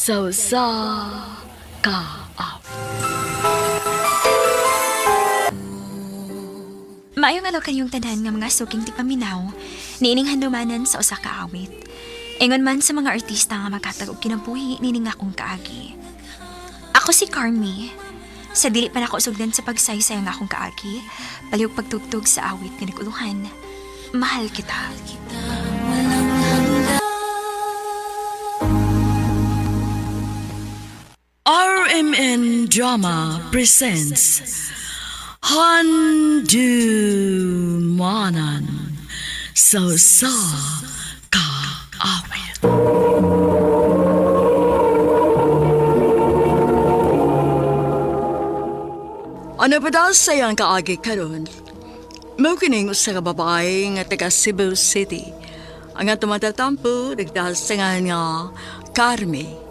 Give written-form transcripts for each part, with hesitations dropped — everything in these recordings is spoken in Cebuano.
Sa usa ka awit. Maayong adlaw kayong tanan nga mga suking tigpaminaw, niining handumanan sa usa ka awit. Ingon man sa mga artista nga maghatag og kinabuhi nining akong kaagi. Ako si Carmi. Sa dili pa nako sugdan sa pagsaysay ang akong kaagi, palihog pagtugtog sa awit nga naguluhan. Mahal kita. RMN Drama presents Handumanan sa usa ka awit. Ano pa daw sa iyang kaagi karon? Mao kining usa ka babae nga taga Cebu City. Ang atong matatampo nagdahal sa ngalan nga Carmi.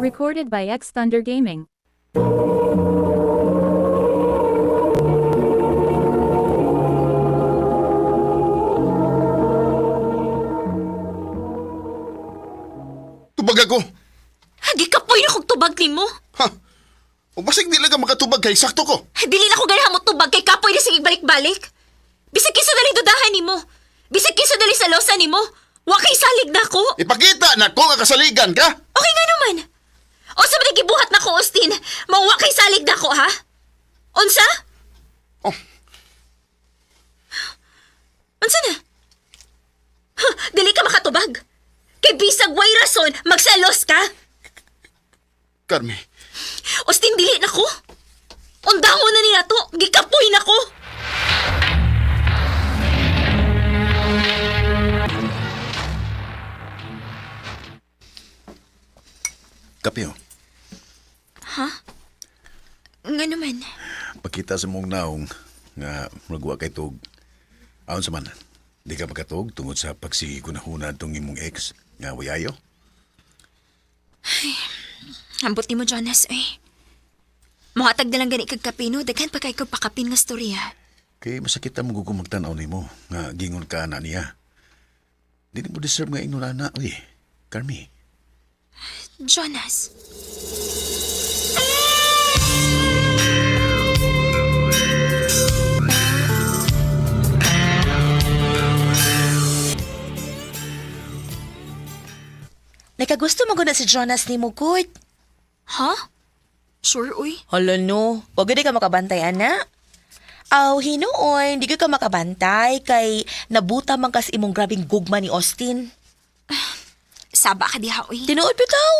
Recorded by X Thunder Gaming. Tubag ako. Gikapoy na kog tubag nimo. Ha? O basig di lang ka makatubag kay sakto ko. Dili na ko ganahan mo tubag kay kapoy na sige balik-balik. Bisag kinsa dali dudahan nimo. Bisag kinsa dali sa losa nimo. Wa kay salig na ko. Ipakita na ko nga kasaligan ka. Okay nga naman. O sa mga gibuhat na ko, Austin, mauwa kay salig na ko, ha? Unsa? Oh. Unsa na? Huh, dili ka makatubag. Kay bisag way rason, magsalos ka. Carmi, Austin, dili na ko. Undangon na niya to. Gikapoy na ko. Kape oh. Nga naman. Pakita sa mong naong nga magwa kay tug. Aon sa man, di ka makatug tungod sa pagsigunahuna tong imong ex nga wayayo. Ambot ni mo, Jonas, eh. Muhatag na lang gani kag kape, no? Daghan pa kay kog pakapin nga storya. Kay masakit ang gugong magtan-aw nimo nga gingon ka na niya. Di mo deserve nga ingnon ana, uy. Carmi. Jonas. Nakagusto mo na si Jonas ni mo, good. Ha? Sure, uy. Hala no, wag gud ka makabantay, ana. Aw, hinuon, di ka makabantay kay nabuta man kas imong grabing gugma ni Austin. Saba ka diha, uy. Tinuod bitaw.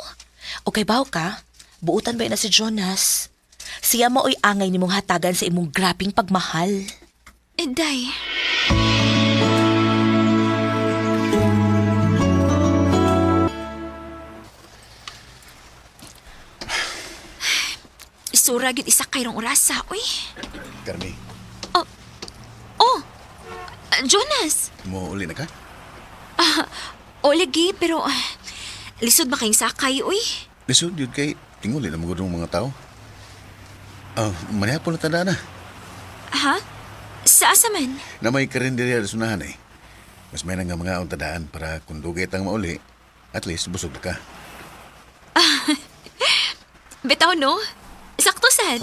Okay baw ka? Buutan ba na si Jonas? Siya maoy angay nimong hatagan sa imong grabing pagmahal. Eh, day. Isura gyud isa kayrong orasa, uy. Carmi, Oh, Jonas. mo uli na ka? O lagi, pero lisod ba kayong sakay, uy? Lisod yun kay tinguli na magudong mga tao. Ah, manihapon na tanda na. Ha? Sa asa man? Na may karinderya sa sunahan eh. Mas may nga mga tadaan para kung dugay tang mauli, at least busog na ka. Bitaw, no? Sakto sad.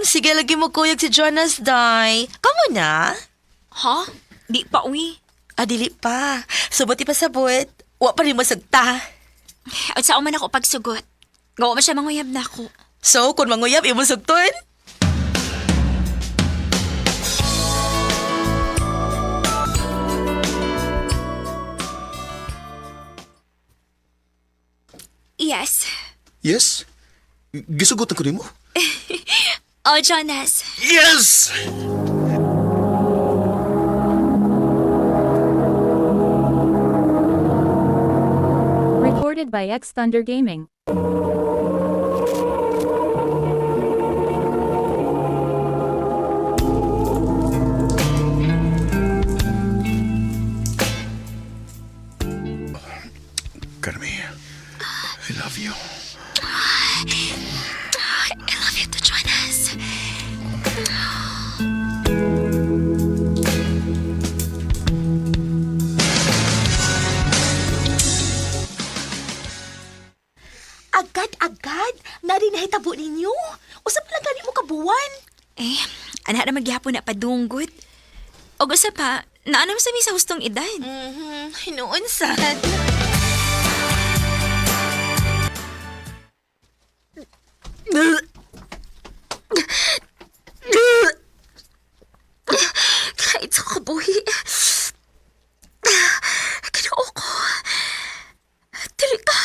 Sige lagi mo kuyog si Jonas, day. Kamo na? Ha? Di pa, uy. Ah, dili pa. Subot ipasabot. Wa pa rin mo sagta. At sa man ako pagsugot. Gawa man siya manguyab na ako. So, kung manguyab, imong sugton? Yes. Yes? Gisugot ako nimo? Oh, Jonas. Yes! Recorded by X Thunder Gaming. Eh, anak na magyapon na padunggod. Og usa pa, naanam sa mi sa hustong edad. Hinuon sad. Kahit sa kabuhi. Ginoo ko. Dili ka.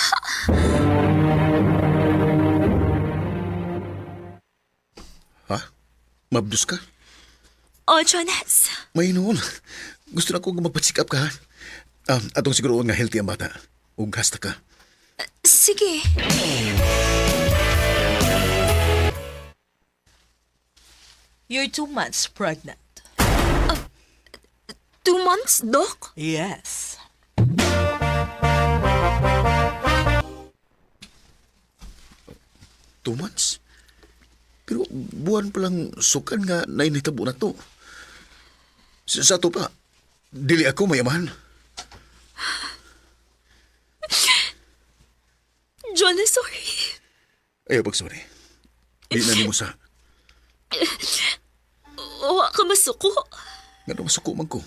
Ha? Mabdus ka? Oh, Jonas. May noon. Gusto na ko nga magpa-check up ka, ha? Atong siguro nga healthy ang bata. Ug hasta ka. Sige. You're 2 months pregnant. 2 months, Doc? Yes. 2 months? Pero buwan pa lang sukan nga nainitabo na to. Sa ato pa, dili ako may amahan. Jonas, sorry. Ayaw pag sorry. Di na nimo sa. Wa ka masuko. Nga daw masuko man ko.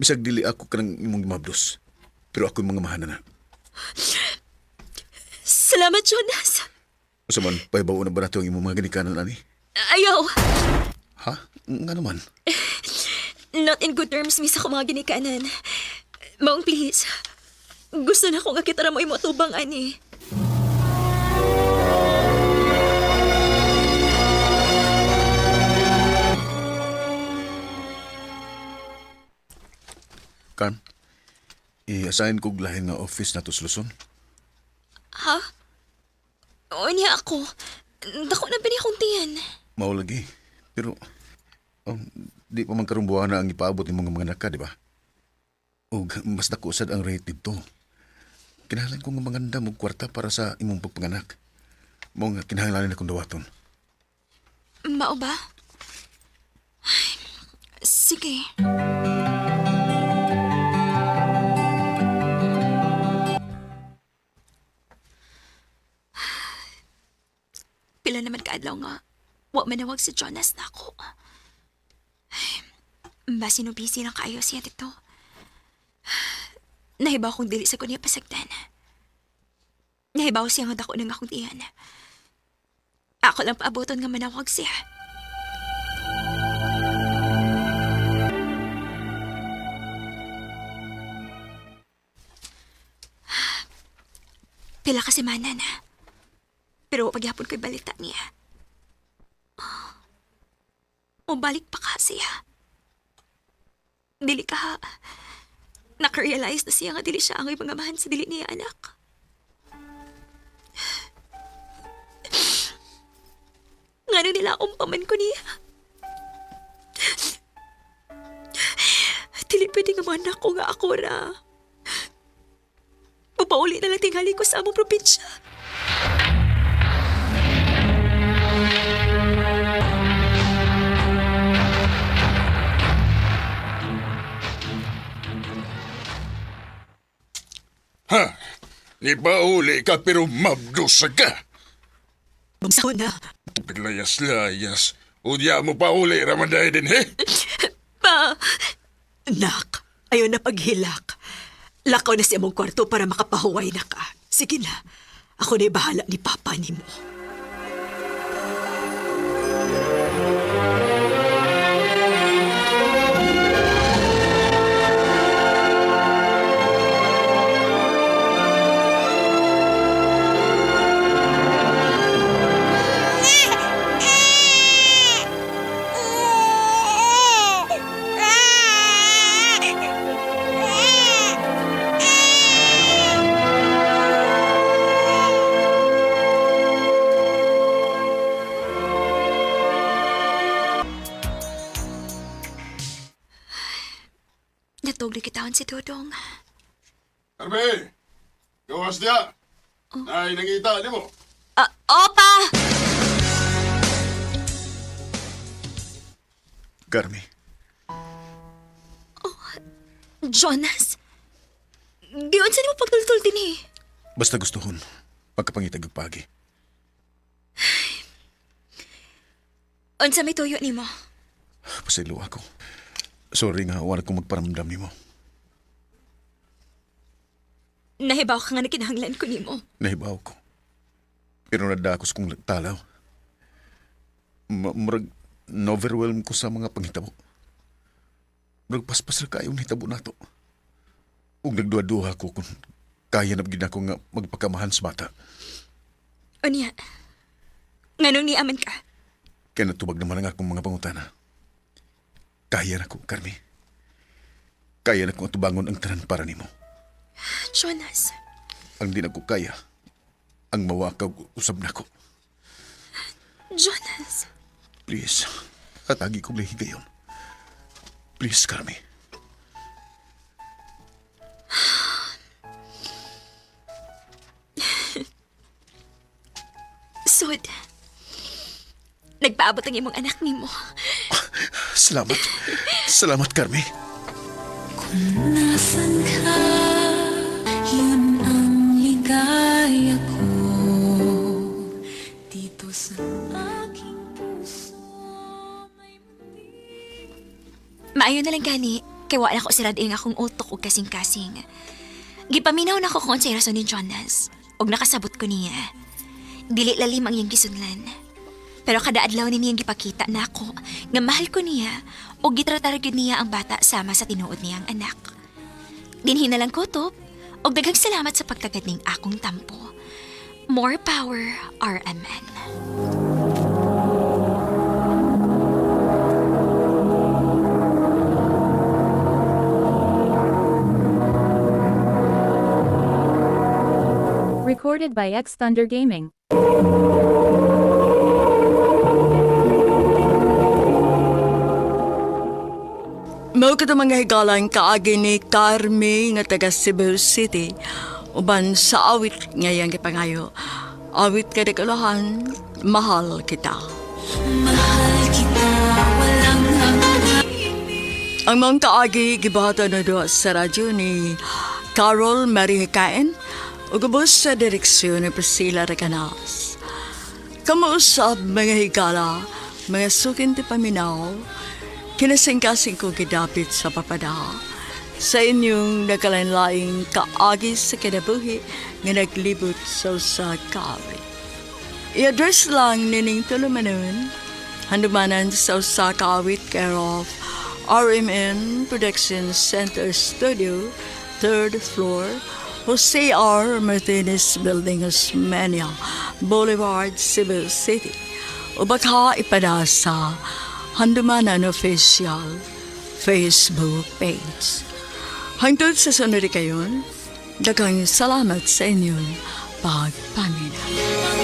Bisag dili ako kanang imong mabdos. Pero ako mga mahanan na. Salamat, Jonas. Usa man, pahibaw na ba nato ang imong mga ginikanan ani? Ayaw. Ha? Nga naman. Not in good terms, misa ko mga ginikanan. Maong please. Gusto na akong akitara mo imo tubang ani. Carm, i-assign kog lahin nga office na to sa Luzon. Ha? O niya ako. Dako na ba niya akong tiyan? Mao lagi. Pero, di pa man karong buwana ang ipaabot ni mga mga naka, di ba? Og mas dako sad ang rate dito. Kinahanglan ko nga manganda og kwarta para sa imong pagpanganak. Mao nga kinahanglan akong dawaton. Mao ba? Ay, sige. Pila naman kaadlaw nga. Wa manawag si Jonas na ako. Ay, basin no busy lang kaayo siya dito. Nahibaw kong dili sa kunya pasagdan. Nahibaw siya nga dako ng akong tiyan. Ako lang paaboton nga manawag siya. Pila ka semana na. Pero pagyapon ko'y balita niya. Mubalik pa ka siya. Dili ka. Nakarealize na siya nga dili siya ang ibang amahan sa dili niya anak. Ngano nila akong paman ko niya. Dili pwede nga man ako nga ako ra. Papauli na lang tingali ko sa among probinsya. Ha? Nipauli ka pero mabdusa ka. Bangsa na. Layas-layas. Unya mo pauli raman dahil din, he? Pa, Nak, ayaw na paghilak. Lakaw na sa imong kwarto para makapahuway na ka. Sige na, ako na'y bahala ni Papa nimo. Natog na kitaan si Dodong. Arbe! Gawas niya! Nay, nangita ni mo. Ah, opa! Carmi, Jonas? Giyon sa nimo pagtultol din eh. basta gustuhon. Pagkapangitag og pagi. Unsa may tuyo nimo? Pasaylo ako. Sorry nga, wala ko magparamdam nimo. Nahibaw ka nga na kinahanglan ko nimo. Nahibaw ko. Pero nadakos kong talaw. Murag, na-overwhelm ko sa mga panghitabo. Murag paspas ra kayo nahitabo nato. Ug nagduha-duha ko kung kaya na gid ako nga magpakamahan sa bata. Unya. Nganong niaman ka? Kaya natubag naman ang akong mga pangutana. Kaya na ko, Carmi. Kaya na kong atubangon ang tanan para nimo. Jonas, Ang di na ko kaya, ang mawakaw usab nako. Jonas. Please, atagi kong lahigayon. Please, Carmi. Sud. Nagpaabot ang imong anak nimo. Salamat. Salamat, Carmi. Nasaan ka? Yun ang ligaya ko. Dito sa aking puso may Maayo na lang gani, kay wala ko sirad ing akong utok og kasing-kasing. Gipaminaw na ko kung unsay rason ni Jonas, og nakasabot ko niya. Dili lalim ang iyang gisunlan. Pero kada adlaw ni niyang gipakita nako nga mahal ko niya ug gitratar gyud niya ang bata sama sa tinuod niyang anak. Dinhi na lang kutob ug daghang salamat sa pagtagad ning akong tampo. More power, RMN. Recorded by X Thunder Gaming. Mao kato mga higalan kaagi ni Carmi nga taga Cebu City uban sa awit ngayang gipangayo. Awit kay Kalahan, mahal kita. Mahal kita, walang hanggan. Ang mga kaagi gibahatan na doon sa radyo ni Carol Marie Hikain ug ubos sa direksyon ni Priscilla Recanas. Kamuusab mga higala, mga sukin ti paminaw, kinasingkasing ko gidapit sa papada. Sa inyong nagkalainlaing kaagi sa kinabuhi nga naglibot sa usa ka awit. I-address lang nining tulumanon, handumanan sa usa ka awit care of RMN Production Center Studio, third floor, Jose R. Martinez Building, Osmeña Boulevard, Cebu City. O baka ipada sa Handumanan Official Facebook page. Hangtod sa sunod kayon, daghang salamat sa inyong pagpaminaw.